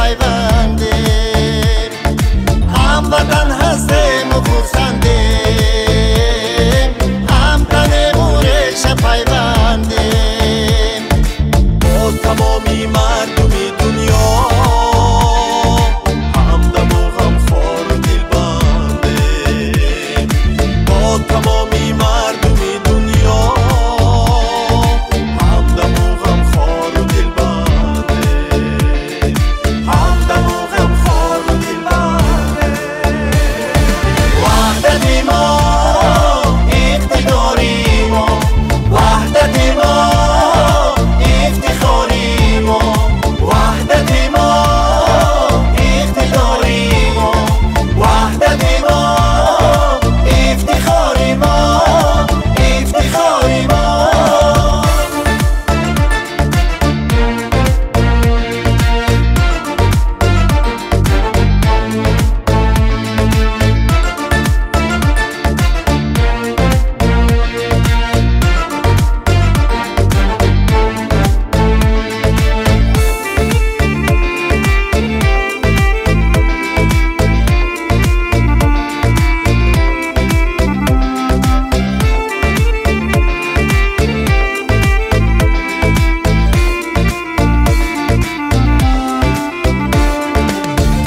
пайвандем, ҳамватан ҳастему хурсандем, ҳамтанему реша пайвандем. Бо тамоми мардуми дунё ҳамдаму ғамхору дилбандем, бо тамоми мардуми дунё ҳамдаму ғамхору дилбандем, ҳамдаму ғамхору дилбандем. Ваҳдати мо иқтидори мо, ваҳдати мо ифтихори мо, ваҳдати мо иқтидори мо, ваҳдати мо ифтихори мо, ифтихори мо.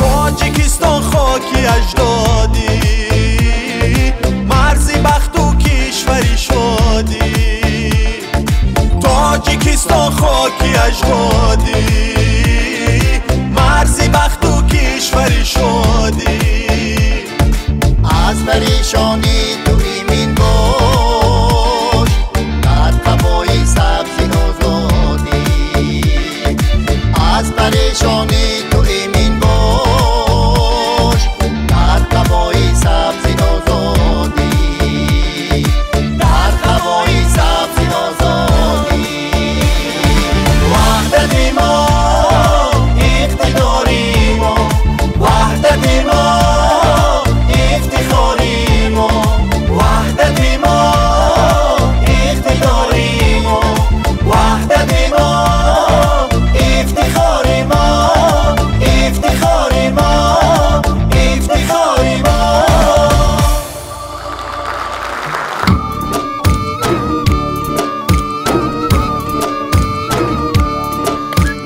Тоҷикистон хоки аҷдодӣ, марзи бахту кишвари шодӣ. Тоҷикистон хоки аҷдодӣ, марзи бахту кишвари шодӣ. Аз парешонӣ ту имин бош, дар қафои сабзи озодӣ. Аз парешонӣ ту имин бош, дар қафои сабзи озодӣ, дар қафои сабзи озодӣ. Ваҳдати мо иқтидори мо, ваҳдати мо ифтихори мо, ваҳдати мо иқтидори мо, ваҳдати мо ифтихори мо, ифтихори мо, ифтихори мо.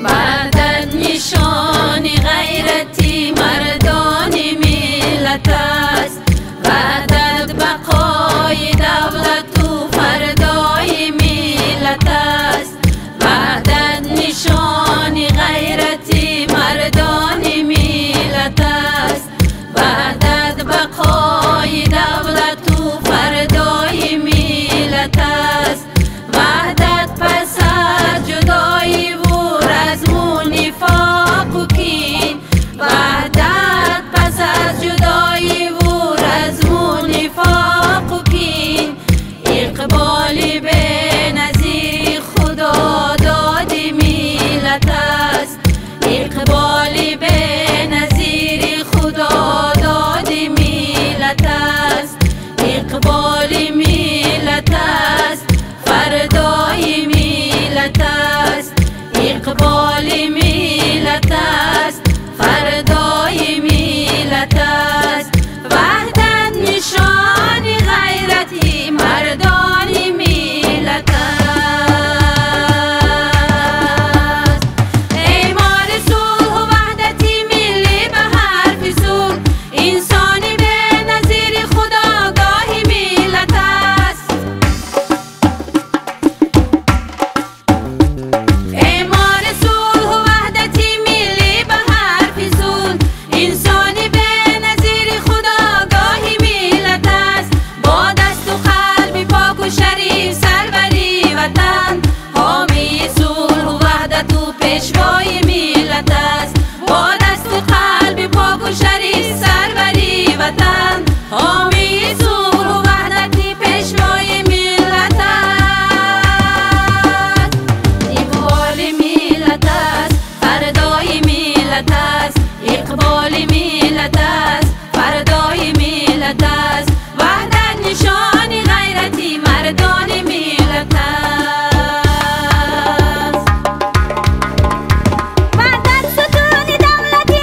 Ваҳдат нишони ғайрати мардони миллат аст, ваҳдат бақои давлату фардои миллат аст, ваҳдат нишони ғайрати мардони миллат аст, ваҳдат бақои давлату фардои миллат аст, ваҳдат пас аз ҷудоиву разму нифоқу кин, ваҳдат пас аз ҷудоиву разму нифоқу кин, иқболи беназири худододи миллат аст, иқболи беназири худододи миллат аст, иқболи миллат аст, фардои миллат аст, иқболи миллат аст, фардои миллат аст. Ваҳдат нишони ғайрати мардони миллат аст. Эъмори сулҳу ваҳдати миллӣ ба ҳарфи сулҳ, инсони беназири худогоҳи миллат аст. Эъмори сулҳу ваҳдати миллӣ ба ҳарфи сулҳ, инсони беназири худогоҳи миллат аст. Бо дасту қалби поку шариф сарвари ватан, ҳомии сулҳу ваҳдату пешвои миллат аст. Бо дасту қалби поку шариф сарвари ватан, ҳомии сулҳу ваҳдати пешвои миллат аст. Иқболи миллат аст, фардои миллат аст, иқболи миллат аст, фардои миллат аст. Ваҳдат нишони ғайрати мардони миллат аст. Ваҳдат сутуни давлати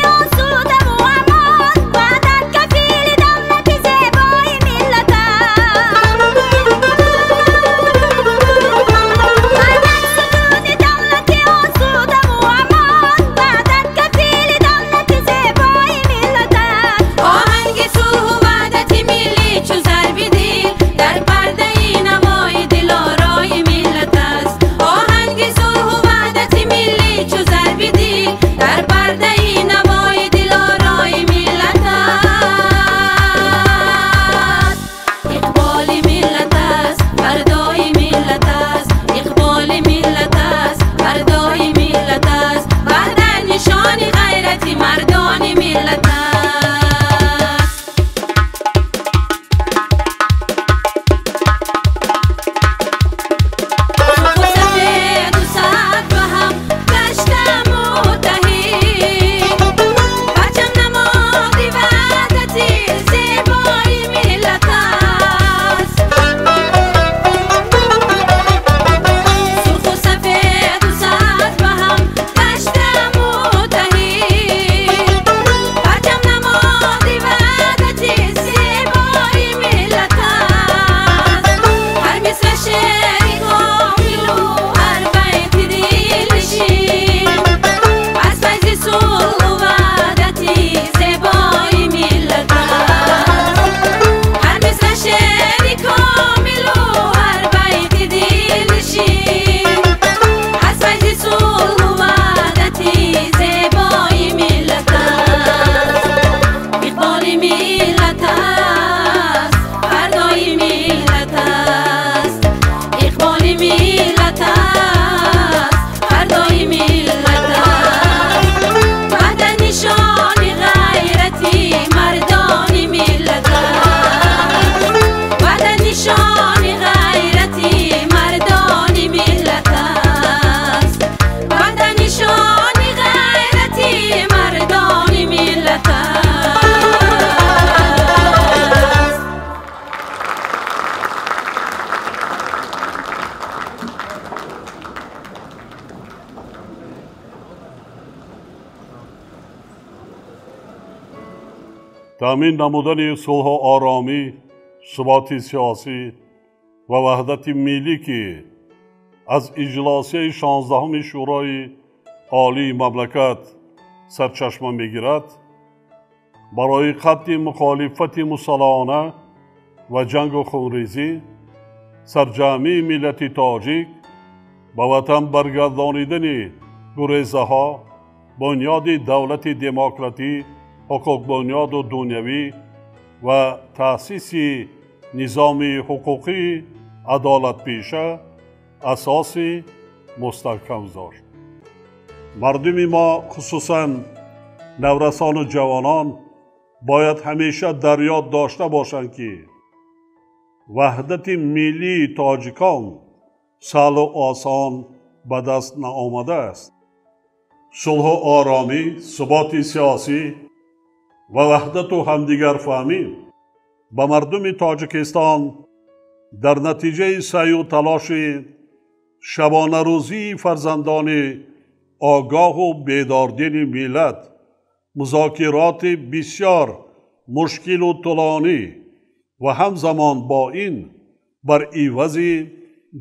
Таъмин намудани сулҳу оромӣ, суботи сиёсӣ ва ваҳдати миллӣ, ки аз иҷлосияи 16-уми Шӯрои Олии мамлакат сарчашма мегирад, барои қатъи мухолифати мусаллаҳона ва ҷангу хунрезӣ сарҷамъии миллати тоҷик, ба ватан баргардонидани гурезаҳо, бунёди давлати демократӣ, ҳуқуқбунёду дунявӣ ва таъсиси низоми ҳуқуқии адолатпеша асоси мустаҳкам гузошт. Мардуми мо, хусусан наврасону ҷавонон, бояд ҳамеша дар ёд дошта бошанд, ки ваҳдати миллии тоҷикон саҳлу осон ба даст наомадааст. Сулҳу оромӣ, суботи сиёсӣ ва ваҳдату ҳамдигарфаҳмӣ ба мардуми Тоҷикистон дар натиҷаи саъю талоши шабонарӯзии фарзандони огоҳу бедордили миллат, музокироти бисёр мушкилу тӯлонӣ ва ҳамзамон бо ин бар ивази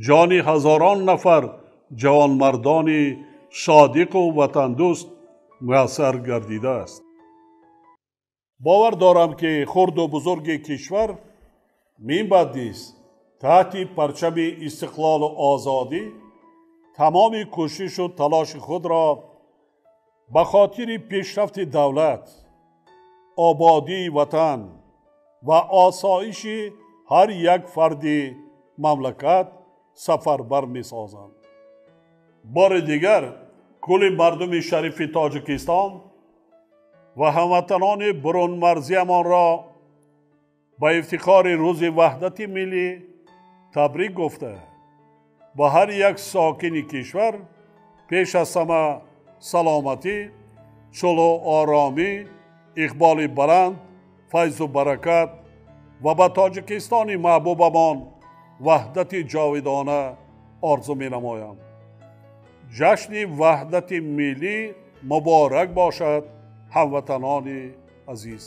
ҷони ҳазорон нафар ҷавонмардони содиқу ватандӯст муяссар гардидааст. Бовар дорам, ки хурду бузурги кишвар минбаъд низ таҳти парчами истиқлолу озодӣ тамоми кӯшишу талоши худро ба хотири пешрафти давлат, ободии ватан ва осоиши ҳар як фарди мамлакат сафарбар месозанд. Бори дигар кулли мардуми шарифи Тоҷикистон ва ҳамватанони бурунмарзиямонро ба ифтихори рӯзи ваҳдати миллӣ табрик гуфта, ба ҳар як сокини кишвар пеш аз ҳама саломатӣ, сулҳу оромӣ, иқболи баланд, файзу баракат ва ба Тоҷикистони маҳбубамон ваҳдати ҷовидона орзу менамоям. Ҷашни ваҳдати миллӣ муборак бошад, ҳамватанони азиз.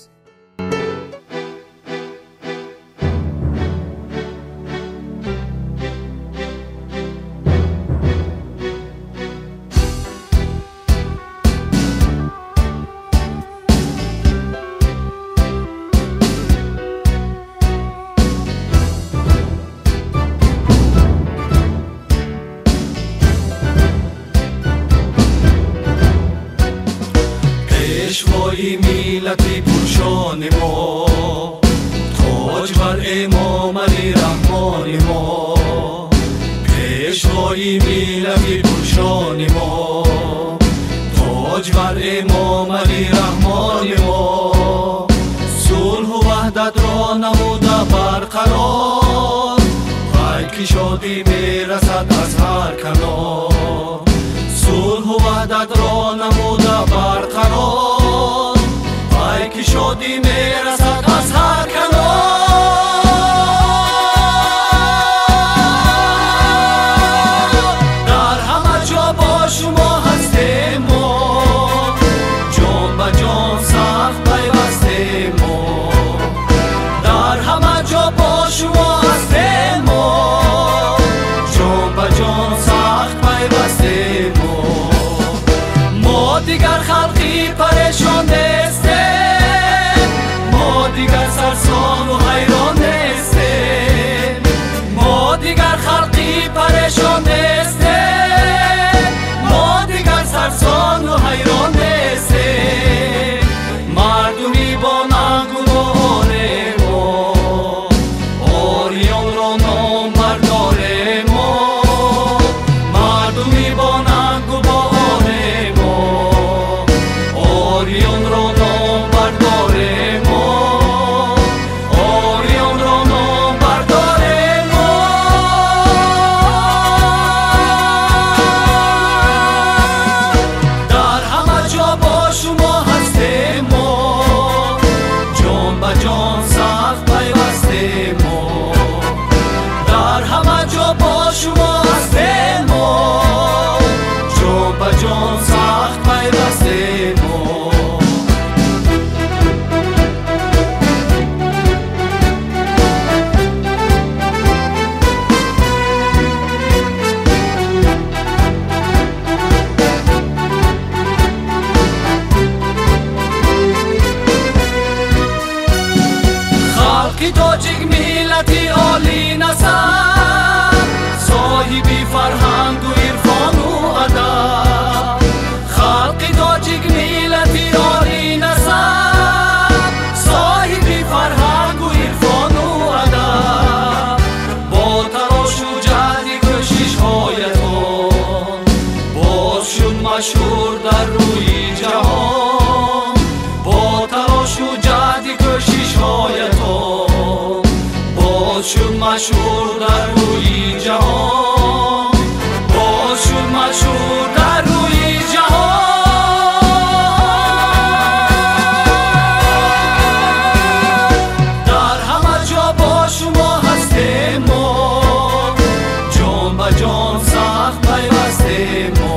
Пешвои миллати пуршони мо, тоҷ бар Эмомалӣ Раҳмони мо. Пешвои миллати пуршони мо, тоҷ бар Эмомалӣ Раҳмони мо. Сулҳу ваҳдатро намуда барқарор, балки шодӣ мерасад аз ҳар канор. Сулҳу ваҳдатро намуда барқарор, балки шодӣ мерасад аз ҳар канор. Дар ҳама ҷо бо шумо ҳастем мо, ҷон ба ҷон сахт пайвастем мо. Дар ҳама ҷо бо шумо ҳастем мо, ҷон ба ҷон сахт пайвастем мо. Мо дигар халқи парешон нестем, мо дигар сарсону ҳайрон нестем. Мо дигар халқи парешон нестем, мо дигар сарсону ҳайрон нестем. Мардуми бо нангу борем мо, ориёнро ном бардорем мо. Мардуми бо нангу борем мо, ориёнро ном бардорем мо. Ориёнро ном бардорем мо. Дар ҳама ҷо бо шумо ҳастем мо, ҷон ба ҷон сахт пайвастем мо. Дар ҳама ҷо бо шумо ҳастем мо, ҷон ба ҷон сахт пайвастем мо. Халқи тоҷик миллати олӣ насаб, соҳиби фарҳангу ирфону адаб. Халқи тоҷик миллати олӣ насаб, соҳиби фарҳангу ирфону адаб. Бо талошу ҷаҳди кӯшишҳоятон боз шуд машҳур дар рӯи ҷаҳон. Бо талошу ҷаҳди кӯшишҳоятон боз шуд машҳур дар рӯи ҷаҳон. Боз шуд машҳур дар рӯи ҷаҳон. Дар ҳама ҷо бо шумо ҳастем мо, ҷон ба ҷон сахт пайвастем мо.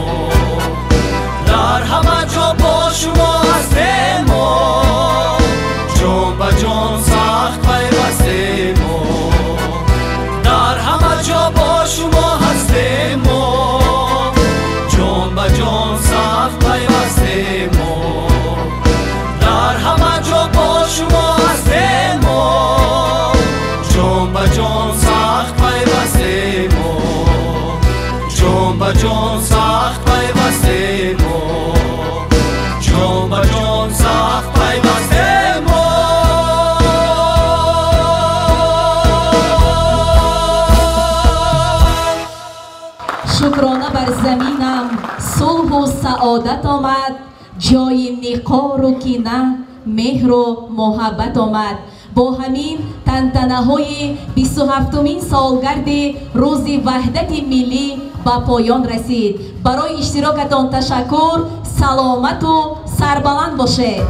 Дар ҳама ҷо бо шумо ҳастем мо, ҷон ба ҷон сахт пайвастем мо. Дар ҳама ҷо бо шумо ҳастем мо, ҷон ба ҷон сахт пайвастем мо. Дар ҳама ҷо бо шумо ҳастем мо, ҷон ба ҷон сахт пайвастем мо. Ҷон ба ҷон сахт пайвастем мо. Ҷон ба ҷон сахт пайвастем мо. Шукрона бар заминам сулҳу саодат омад, ҷои ниқору кина меҳру муҳаббат омад. Бо ҳамин тантанаҳои 27-умин солгарди рӯзи ваҳдати миллӣ ба поён расид. Барои иштирокатон ташаккур, саломату сарбаланд бошед.